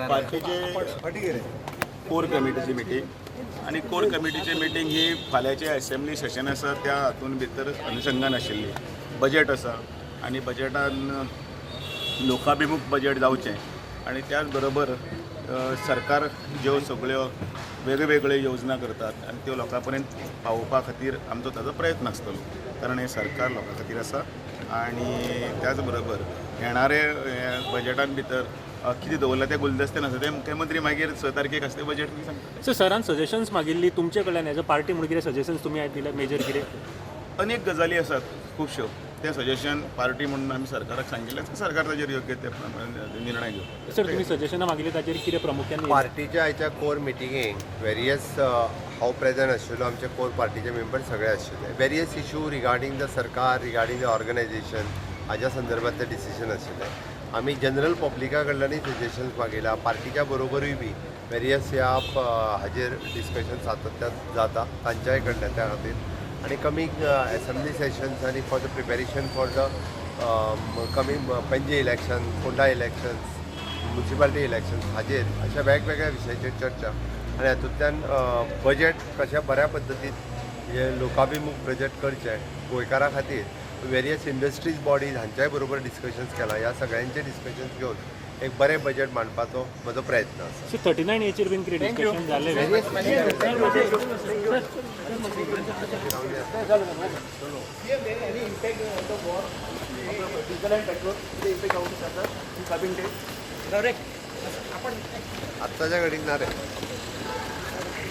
पार्टीचे कोर कमिटीची मिटींग आनी कोर कमिटीची मिटींग ही फाल्यांचे असेंब्ली सेशन आसा त्या हातून भितर अनुशंगान आशिल्ली. बजेट आसा आनी बजेटान लोकाभिमूख बजेट जावचें आनी त्याच बरोबर सरकार ज्यो सगळ्यो वेगळ्यो योजना करतात आनी त्यो लोकां पर्यंत पावोवपा खातीर आमचो ताजो प्रयत्न आसतलो, कारण हें सरकार लोकां खातीर आसा. आनी त्याच बरोबर येणारे बजेटान भितर कितें दवरलां तें गुलदस्ते आसा, तें मुख्यमंत्री मागीर 6 तारखेक आसता बजेट सांगता. सर, सरान सजेशन्स मागिल्ली तुमचे कडल्यान एज अ पार्टी म्हणून, कितें सजेशन्स तुमी आयज दिले मेजर कितें? अनेक गजाली आसात खुबश्यो, तें सजेशन पार्टी म्हणून आमी सरकाराक सांगिल्लें, सरकार ताजेर योग्य ते प्रमाणे निर्णय घेवपाक. सर, तुमी सजेशनां मागिल्ली ताचेर कितें प्रामुख्यान? पार्टीच्या आयच्या कोर मिटिंगेक वेरियस हांव प्रेजंट आशिल्लो, आमचे कोर पार्टीचे मेंबर सगळे आशिल्ले. वेरियस इशू रिगार्डींग the सरकार, रिगार्डींग the organisation हाज्या संदर्भात ते डिसिजन आशिल्ले. आमी जनरल पब्लिका कडल्यानूय सजेशन्स मागयला, पार्टीच्या बरोबरूय बी वेरियस ह्या हाजेर डिस्कशन सातत्यान जाता तांच्याय कडल्यान. त्या खातीर आनी कमींग एसेंब्ली सेशन्स आनी for the preparation for the coming Panaji election, Ponda elections, municipality elections हाजेर अशा वेगवेगळ्या विशयाचेर चर्चा आनी हातूंतल्यान बजेट कशा बऱ्या पद्दतीन हे लोकाभिमूख बजेट करचें गोंयकारां खातीर, वेरियस इंडस्ट्रीज बॉडीज हांच्याय बरोबर डिस्कशन्स केलां. ह्या सगळ्यांचे डिस्कशन्स घेवन एक बरें बजेट मांडपाचो म्हजो प्रयत्न आसा. सर, 39 एचेर बीन कितें डिस्कशन जालें? Any impact on the war, diesel and petrol, the impact जावंक शकता coming days? आत्ताच्या घडीक ना रे.